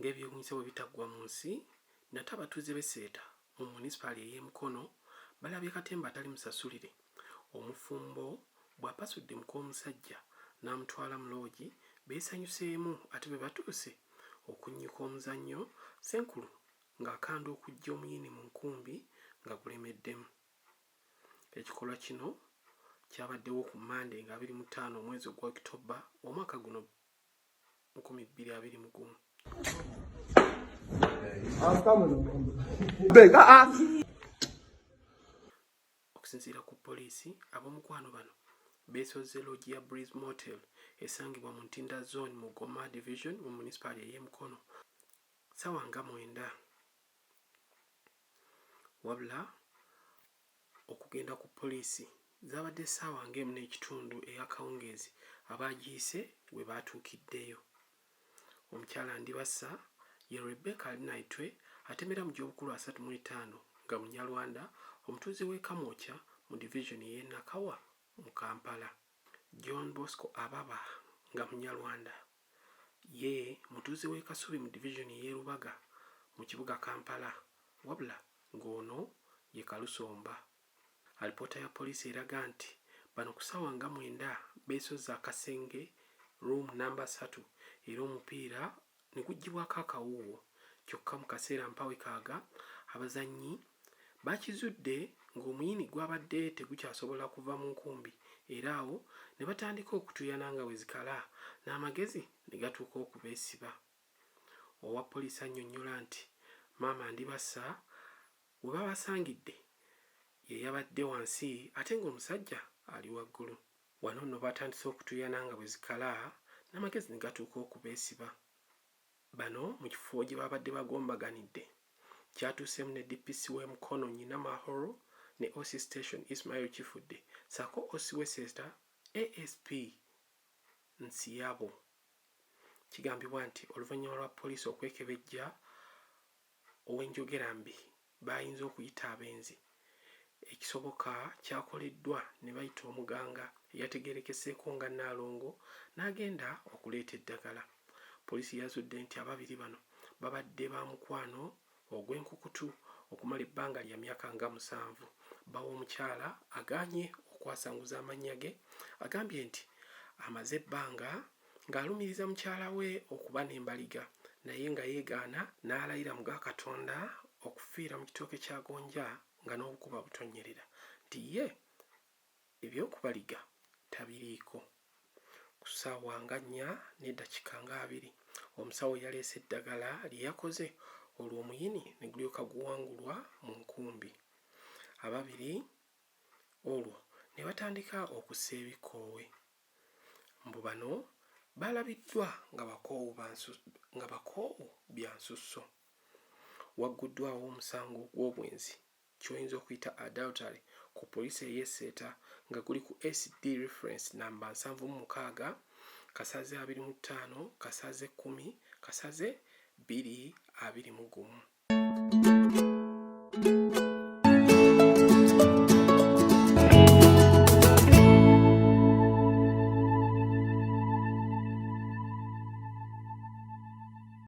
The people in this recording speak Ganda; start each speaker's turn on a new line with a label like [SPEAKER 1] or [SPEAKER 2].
[SPEAKER 1] Ng'ebyewuunyisa bwe bitaggwa mu nsi, nate abatuuze b'e Seeta mu munisipaali ey'e Mukono balabye katemba atali musasulire, omufumbo bw'apasudde muk'omusajja n'amutwala mu loogi beesanyuseemu ate bwe batuuse okunnyika omuzannyo, Ssenkulu ng'akanda okuggya omuyini mu nkumbi nga gulemeddemu. Ekikolwa kino kyabaddewo ku Mmande nga 25 omwezi ogwa October omwaka guno 2021. Okusinziira ku poliisi, ab'omukwano bano beesozze loogi ya Breeze Motel esangibwa mu Ntinda Zone mu Goma Division mu munisipaali ey'e Mukono ssaawa nga 9. Wabula okugenda ku poliisi zaabadde ssaawa ng'emu n'ekitundu ey'akawungeezi abaagiyise we baatuukiddeyo. Omukyala Ndibassa ye Rebecca Alinaitwe atemera mu gy'obukulu 35 nga Munyarwanda omutuuze w'e Kamwokya mu divizoni ey'e Nakawa mu Kampala. John Bosco Ababa nga Munyarwanda ye mutuuze w'e Kasubi mu divizoni ey'e Lubaga mu kibuga Kampala wabula ng'ono ye Kalusomba. Alipoota ya poliisi eraga nti bano ku ssaawa nga 9 beesozze akasenge room nnamba ssatu era omupiira ne guggyibwako akawuuwo kyokka mu kaseera mpawekaaga abazannyi baakizudde ng'omuyini gwabadde tegukyasobola kuva mu nkumbi era awo ne batandika okutuuyana nga bwe zikala n'amagezi ne gatuuka okubeesiba. Owa poliisi annyonnyola nti maama Ndibassa we baabasangidde ye yabadde wansi ate ng'omusajja ali waggulu. Wano nno baatandise okutuuyana nga bwe zikala n'amagezi ne gatuuka okubeesiba. Bano mu kifo gye baabadde bagombaganidde kyatuuseemu ne DPC w'e Mukono Nyinamahoro ne OC Station Ismail Kifudde ssaako OC w'e Seeta ASP Nsiyabo. Kigambibwa nti oluvannyuma lwa poliisi okwekebejja ow'enjogerambi b'ayinza okuyita abenzi, ekisoboka kyakoleddwa ne bayita omuganga eyategeerekeseeko nga Nnaalongo n'agenda okuleeta eddagala. Poliisi yazudde nti ababiri bano babadde ba mukwano ogw'enkukutu okumala ebbanga lya myaka nga musanvu. Bba w'omukyala agaanye okwasanguza amannya ge agambye nti amaze ebbanga ng'alumiriza mukyala we okuba n'embaliga naye nga yeegaana n'alayira mu ga Katonda okufiira mu kitooke kya gonja nga n'obukuba butonnyerera nti ye eby'okubaliga tabiriiko. Ku ssaawa nga nnya n'eddakiika nga abiri omusawo yaleese eddagala lye yakoze olwo omuyini ne gulyoka guwangulwa mu nkumbi. Ababiri olwo ne batandika okussa ebikoowe. Mbu bano baalabiddwa nga bakoowu nga bakoowu bya nsusso. Wagguddwawo omusango gw'obwenzi ky'oyinza okuyita adultery ku poliisi ey'e Seeta nga guli ku SD reference namba 76 kasaze 25 kasaze 10 kasaze 2 21.